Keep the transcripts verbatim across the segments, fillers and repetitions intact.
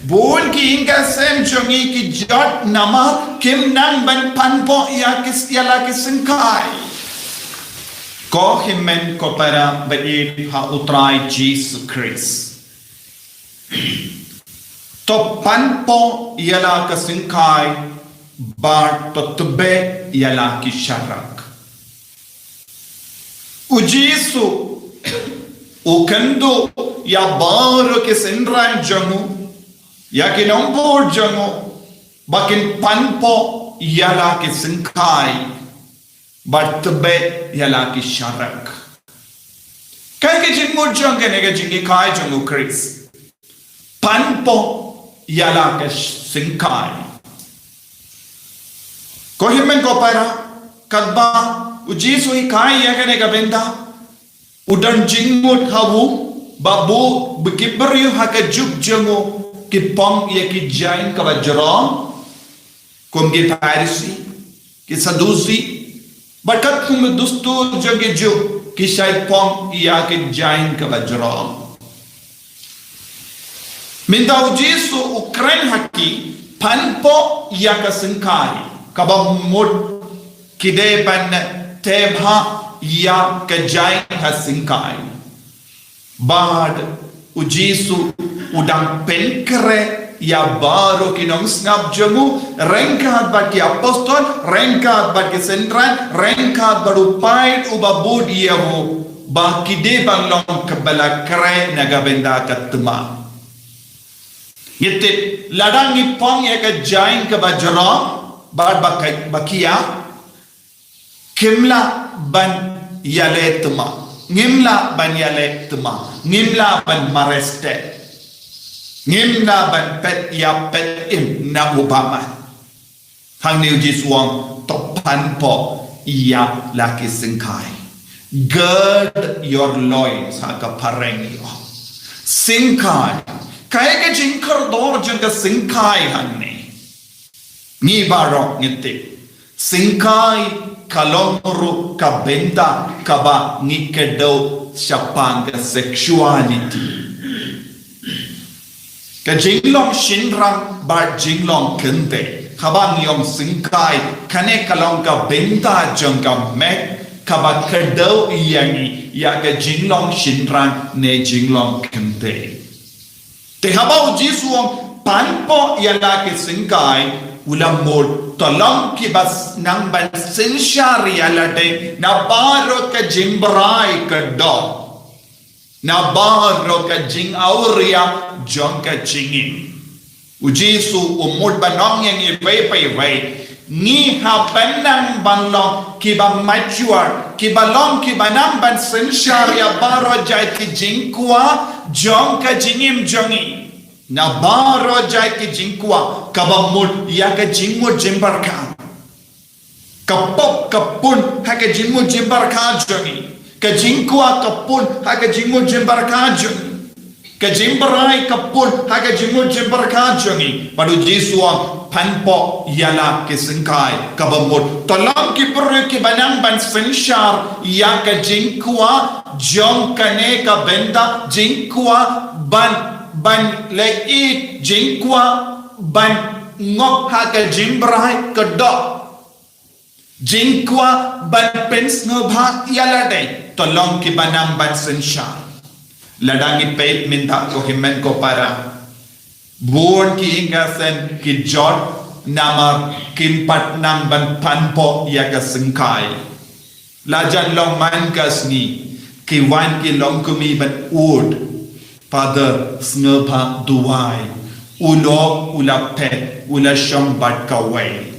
Bun ki ïing ka sem jong ngi ki jot namar kim nang ban pan poh ïa ki, ïa la ki syngkai. Ko hynmen ko para ba ïeit ha U Trai Jisu Khrist. To pan poh ïa la ka syngkai bad to tbeh ïa la ki sharak. U Jisu u kynduh ïa baroh ki synran jong u, ïa ki nongbud jong u, ba kin pan poh ïa la ki syngkai bad tbeh ïa la ki sharak. Kaei ka jingmut jong kane ka jinghikai jong U Khrist? Pan poh ïa la ka syngkai. Ko hynmen ko para, katba U Jisu u hikai ïa kane ka bynta, u don jingmut ha u ba bun ki briew ha ka juk jong u ki pong ïa ki jaiñ kaba jrong, kum ki Pharisi, ki Sadusi, bad katkum ki dustur jong ki Jiw, ki shait pong ïa ki jaiñ kaba jrong. Mynta U Jisu u kren ha ki, pan poh ïa ka syngkai, kaba mut ki dei ban teh bha ïa ka jaiñ ha syngkai. Bad U Jisu u dang pynkhreh ïa baroh ki nongsngap jong u, ryngkat bad ki apostol, ryngkat bad ki synran, ryngkat bad u paid uba bud ïa u, ba ki dei ban long kaba la khreh na ka bynta ka thma. Ngi tip, lada ngi pong ïa ka jaiñ kaba jrong bad ba ka, ba khia, kim lah ban ïaleh thma, ngim lah ban ïaleh thma, ngim lah ban mareh stet, ngim lah ban peit ïap peit im na u bamon. Hangne U Jisu u ong, to pan poh ïa la ki syngkai. Gird your loins, ha ka phareng ïa u. Syngkai. Kaei ka jingkordor jong ka syngkai hangne? Ngi baroh ngi tip, syngkai ka long ruh ka bynta kaba ngi kdew shaphang ka sexuality. Ka jinglong shynrang bad jinglong kynthei. Haba ngi ong syngkai, kane ka long ka bynta jong ka met kaba kdew ïa ngi ïa ka jinglong shynrang ne jinglong kynthei. Te haba U Jisu u ong pan poh ïa la ki syngkai, u la mut to long kiba nang ban synshar ïa lade na baroh ka jingbrai ka doh, na baroh ka jingawria jong ka jingim. U Jisu u mut ban ong ïa ngi iwei pa iwei, ngi hap ban nang ban long kiba mature, kiba long kiba nang ban synshar ïa baroh jait ki jingkwah jong ka jingim jong ngi. Na baroh jait ki jingkwah, kaba mut ïa ka jingmut jingpyrkhat. Ka pop ka pun ha ka jingmut jingpyrkhat jong ngi. Ka jingkwah ka pun ha ka jingmut jingpyrkhat jong ngi. Ka jingbrai ka pun ha ka jingmut jingpyrkhat jong ngi. Bad U Jisu u ong pan poh ïa la ki syngkai, kaba mut to long ki briew kiba nang ban synshar ïa ka jingkwah jong kane ka bynta, jingkwah ban, ban leh ïeit, jingkwah ban ngop ha ka jingbrai ka doh, jingkwah ban pynsngewbha ïa lade, to long kiba nang ban synshar. Lada ngi peit mynta ko hynmen ko para, bun ki ïing ki sem ki jot namar kim pat nang ban pan poh ïa ka syngkai. La jan long man ka sngi, ki wan ki longkmie ban ud, Father, sngewbha duwai, u lok u la phet, u la shong bad kawei.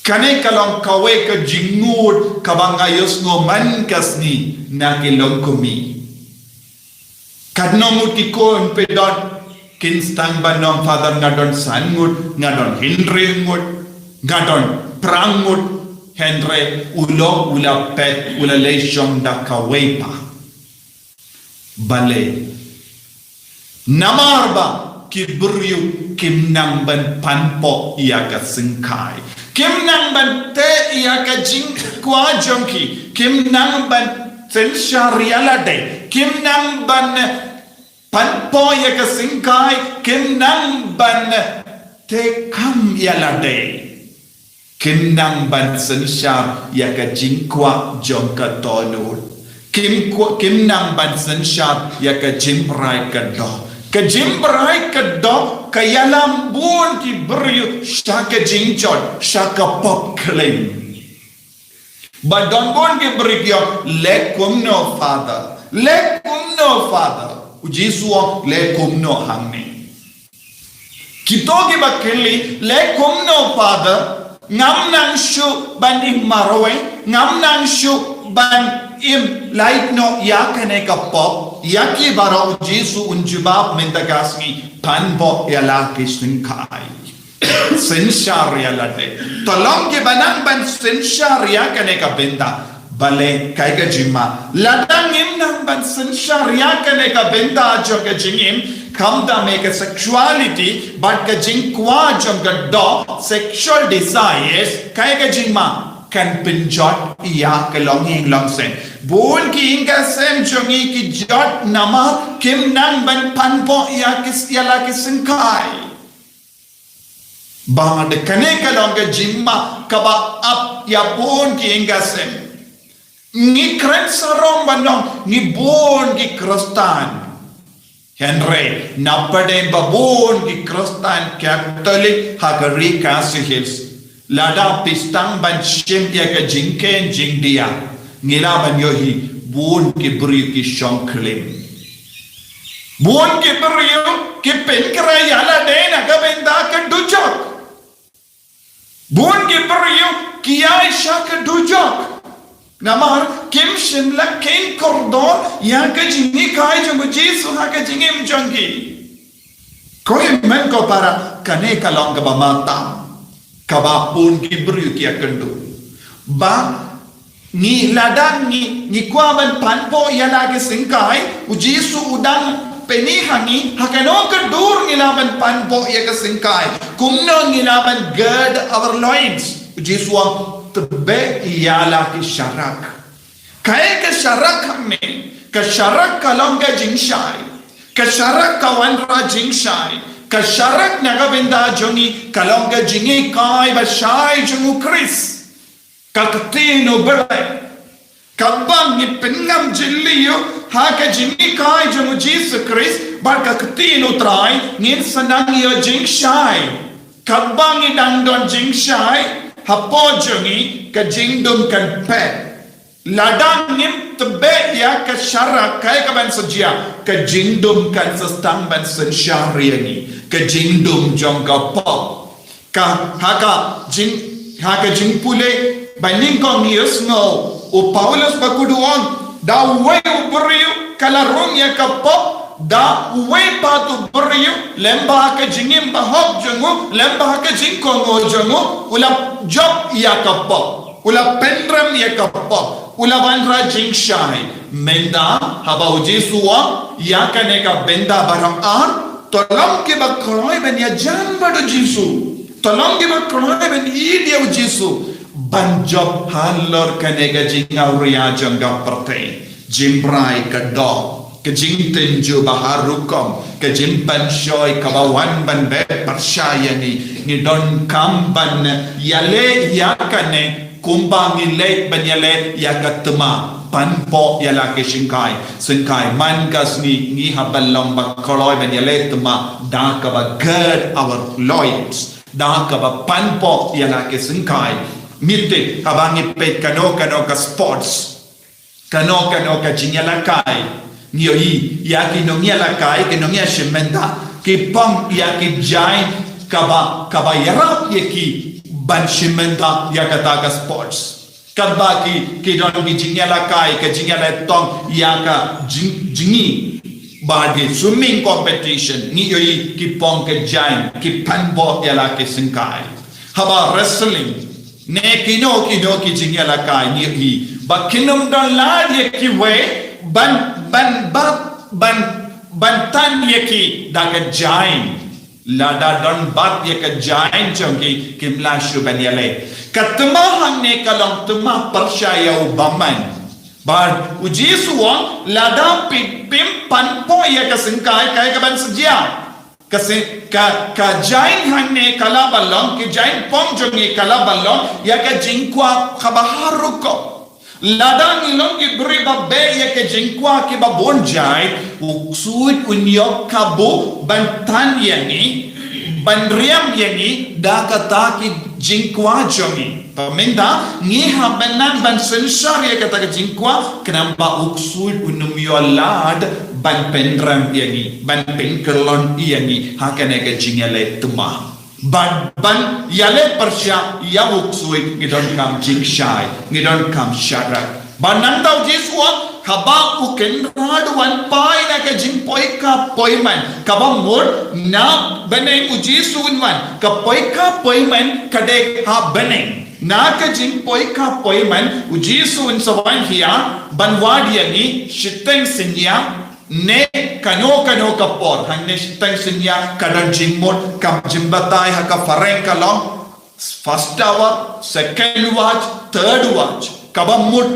Kane ka long kawei ka jingngud kaba nga ïohsngew man ka sngi na ki longkmie. Katno ngut ki khun phi don, kin sdang ban ong, Father, nga don san ngut, nga don hynriew ngut, nga don phra ngut, hynrei u lok u la phet, u la leit shong da kawei pat. Balei? Namar ba ki briew kim nang ban pan poh ïa ka syngkai. Kim nang ban teh ïa ka jingkwah jong ki. Kim nang ban synshar ïa lade. Kim nang ban Pynpoh ïa ka syngkai, kim nang ban theh kam ïa lade. Kim nang ban synshar ïa ka jingkwah jong ka dohnud. Kim kwah, kim nang ban synshar ïa ka jingbrai ka doh. Ka jingbrai ka doh ka ïalam bun ki briew sha ka jingjot, sha ka pop klim. Ba don bun ki briew ki ong, leh kumno Father, leh kumno Father. U Jisu u ong, leh kumno hangne. Kito kiba kylli, leh kumno Father, ngam nang shuh ban ïeng marwei, ngam nang shuh ban im lait noh ïa kane ka pop, ïa ki baroh u Jisu un jubab mynta ka sngi, pynpoh ïa la ki syngkai. Synshar ïa lade. To long kiba nang ban synshar ïa kane ka bynta. Balei, kaei ka jingma, lada ngim nang ban synshar ïa kane ka bynta jong ka jingim, khamtam ïa ka sexuality bad ka jingkwah jong ka doh, sexual desires, kaei ka jingma, kan pynjot ïa ka longïing longsem. Bun ki ïing ka sem jong ngi ki jot namar kim nang ban pynpoh ïa ki, ïa la ki syngkai. Bad kane ka long ka jingma kaba ap ïa bun ki ïing ka sem. Ngi kren sarong ban ong ngi bun ki Khristan. Hynrei na pdeng ba bun ki Khristan Katholik ha ka ri Khasi Hills, lada phi sdang ban shim ïa ka jingkheiñ jingdiah, ngi lah ban ïohi bun ki briew ki shong klim. Bun ki briew ki pynkhreh ïa lade na ka bynta ka dujok. Bun ki briew ki ïaid sha ka dujok. Namar kim shym la kheiñ kordor ïa ka jinghikai jong u Jisu ha ka jingim jong ki. Ko hynmen ko para, kane ka long kaba matam kaba bun ki briew ki ïakynduh. Ba ngi, lada ngi, ngi kwah ban pynpoh ïa la ki syngkai, u Jisu u dang pyni ha ngi ha kano ka dur ngi lah ban pynpoh ïa ka syngkai, kumno ngi lah ban gird our loins. U Jisu u ong, tbeh ïa la ki sharak. Kaei ka sharak hangne? Ka sharak ka long ka jingshai. Ka sharak ka wanrah jingshai. Ka sharak na ka bynta jong ngi ka long ka jinghikai ba shai jong u Khrist. Ka ktien u Blei. Katba ngi pynngam jylliew ha ka jinghikai jong u Jisu Khrist bad ka ktien u Trai, ngin sa nang ïoh jingshai. Katba ngi dang don jingshai hapoh jong ngi, ka jingdum kan phet. Lada ngim tbeh ïa ka sharak, kaei kaban sa jia? Ka jingdum kan sa sdang ban synshar ïa ngi. Ka jingdum jong ka pop. Ka, ha ka jing, ha ka jingpule ba nyngkong ngi ïohsngew u Paulus ba kudon da uwei u briew ka la rung ïa ka pop, da uwei pat u briew, lem bad ka jingim bahok jong u, lem bad ka jingkohnguh jong u, u la jop ïa ka pop, u la pynrem ïa ka pop, u la wanrah jingshai. Mynta haba u Jisu u ong ïa kane ka bynta baroh ar, to long kiba kloi ban ïajan bad u Jisu. To long kiba kloi ban ïeit ïa u Jisu ban jop halor kane ka jingawria jong ka pyrthei. Jingbrai ka doh, ka jingtynjuh ba har rukom, ka jingpynshoi kaba wan ban beh pyrshah ïa ngi. Ngi donkam ban ïaleh ïa kane kumba ngi leh ban ïaleh ïa ka thma, pynpoh ïa la ki syngkai. Syngkai, man ka sngi ngi hap ban long ba kloi ban ïaleh thma da kaba gird our loins, da kaba pynpoh ïa la ki syngkai. Mynta haba ngi peit kano kano ka sports, kano kano ka jingïalehkai, ngi ïohi ïa ki nongïalehkai, ki nongïashim bynta, ki pang ïa ki jain kaba, kaba ïarap ïa ki ban shim bynta ïa kata ka sports. Katba ki, ki don ki jingïalehkai, ka jingïaleh tong ïa ka jing, jingï, ba ki swimming competition, ngi ïohi ki pang ki jain, ki pynpoh ïa la ki syngkai. Haba wrestling, ne kino kino ki jingïalehkai, ngi ïohi ba kin ym don lad ïa kiwei ban, ban, ban, ban, ban tan ïa ki da ka jain. Lada don bad ïa ka jain jong ki, kim lah shuh ban ïaleh. Ka thma hangne ka long thma pyrshah ïa u bymman. Bad u Jisu u ong, lada phi, phim pan pop ïa ka syngkai, kaei kaban sa jia? Ka sy-, ka, ka jaiñ hangne ka la ba long, ki jaiñ pop jong ngi ka la ba long ïa ka jingkwah kaba harum. Lada ngi long ki briew ba beh ïa ka jingkwah kiba bun jait, u ksuid un ïoh kabu ban tan ïa ngi, ban riam ïa ngi da kata ki jingkwah jong ngi. Te mynta ngi hap ban nang ban synshar ïa kata ka jingkwah, khnang ba u ksuid un ym ïoh lad ban pynrem ïa ngi, ban pynkyllon ïa ngi ha kane ka jingïaleh thma. Ban, ban ïaleh pyrshah ïa u ksuid, ngi donkam jingshai, ngi donkam sharak. Bad nangta u Jisu u ong, haba u Kynrad u wan phai na ka jingpoi ka poi man, kaba mut na bneng u Jisu un wan, ka poi ka poi man ka dei ha bneng. Na ka jingpoi ka poi man u Jisu un sa wan hiar ban wad ïa ngi shiteng synñia ne kano kano ka por. Hangne shiteng synñia ka don jingmut, ka jingbatai ha ka phareng ka long first hour, second watch, third watch. Kaba mut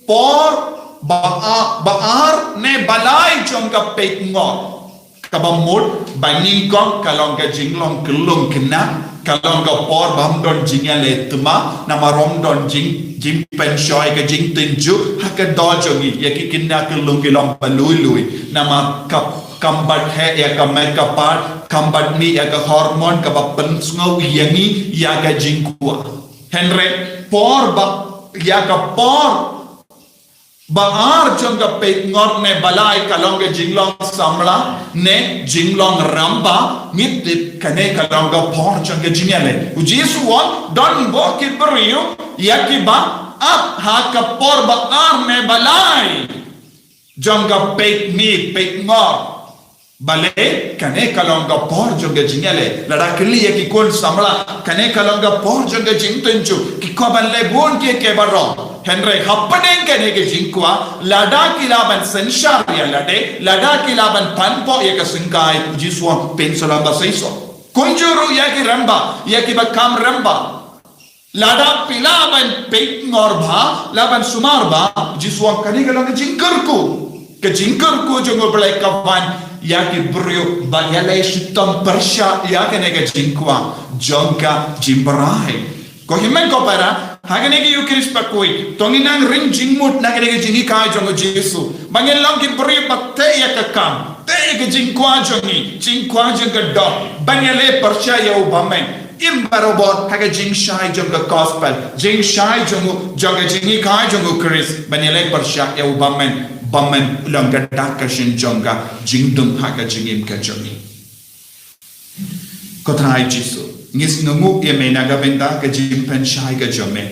por ba a-, ba ar ne ba lai jong ka peit ngor. Kaba mut ba nyngkong ka long ka jinglong kyllum khynnah, ka long ka por bym don jingïaleh thma, namar ym don jing, jingpynshoi ka jingtynjuh ha ka doh jong ngi, ïa ki khynnah kyllum ki long ba lui lui. Namar ka, kam pat heh ïa ka met ka phad, kam pat mih ïa ka hormone kaba pynsngew ïa ngi ïa ka jingkwah. Hynrei por ba, ïa ka por ba ar jong ka peit ngor ne ba lai ka long ka jinglong samla ne jinglong rangba, ngi tip kane ka long ka por jong ka jingïaleh. U Jisu u ong, don bun ki briew ïa kiba ap ha ka por ba ar ne ba lai jong ka peit mih peit ngor. Balei? Kane ka long ka por jong ka jingïaleh. Lada kylli ïa ki khun samla, kane ka long ka por jong ka jingtynjuh, ki kwah ban leh bun kiei kiei baroh. Hynrei hapdeng kane ka jingkwah, lada ki lah ban synshar ïa lade, lada ki lah ban pan pop ïa ka syngkai, u Jisu u ong, phin sa long ba seisoh. Kumjuh ruh ïa ki rangba, ïa kiba kham rangba. Lada phi lah ban peit ngor bha, lah ban sumar bha, u Jisu u ong, kane ka long ka jingkyrkhu. Ka jingkyrkhu jong U Blei ka wan ïa ki briew ba ïaleh shitom pyrshah ïa kane ka jingkwah jong ka jingbarai. Ko hynmen ko para, ha kane ka Ïukharist bakhuid, to ngin nang ring jingmut na kane ka jinghikai jong u Jisu. Ba ngin long ki briew ba teh ïa ka kam, teh ïa ka jingkwah jong ngi, jingkwah jong ka doh, ban ïaleh pyrshah ïa u bymman. Im barabor ha ka jingshai jong ka gospel, jingshai jong u, jong ka jinghikai jong u Khrist, ban ïaleh pyrshah ïa u bymman, bymman u long ka dak ka shin jong ka jingdum ha ka jingim ka jong ngi. Ko Trai Jisu, ngi sngewnguh ïa me na ka bynta ka jingpynshai ka jong me.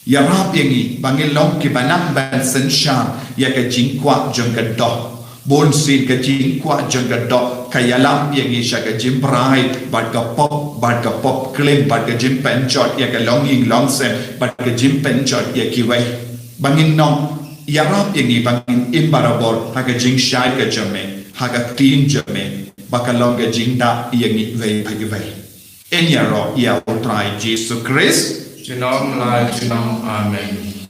Ïarap ïa ngi ba ngin long kiba nang ban synshar ïa ka jingkwah jong ka doh. Bunsien ka jingkwah jong ka doh ka ïalam ïa ngi sha ka jingbarai bad ka pop, bad ka pop klim, bad ka jingpynjot ïa ka longïing longsem, bad ka jingpynjot ïa kiwei. Ba ngin nang ïarap ïa ngi ba ngin im barabor ha ka jingshai ka jong me, ha ka ktien jong me, ba ka long ka jingdah ïa ngi iwei pa iwei. Ngin ïaroh ïa U Trai Jisu Khrist. Junom la junom. Amen.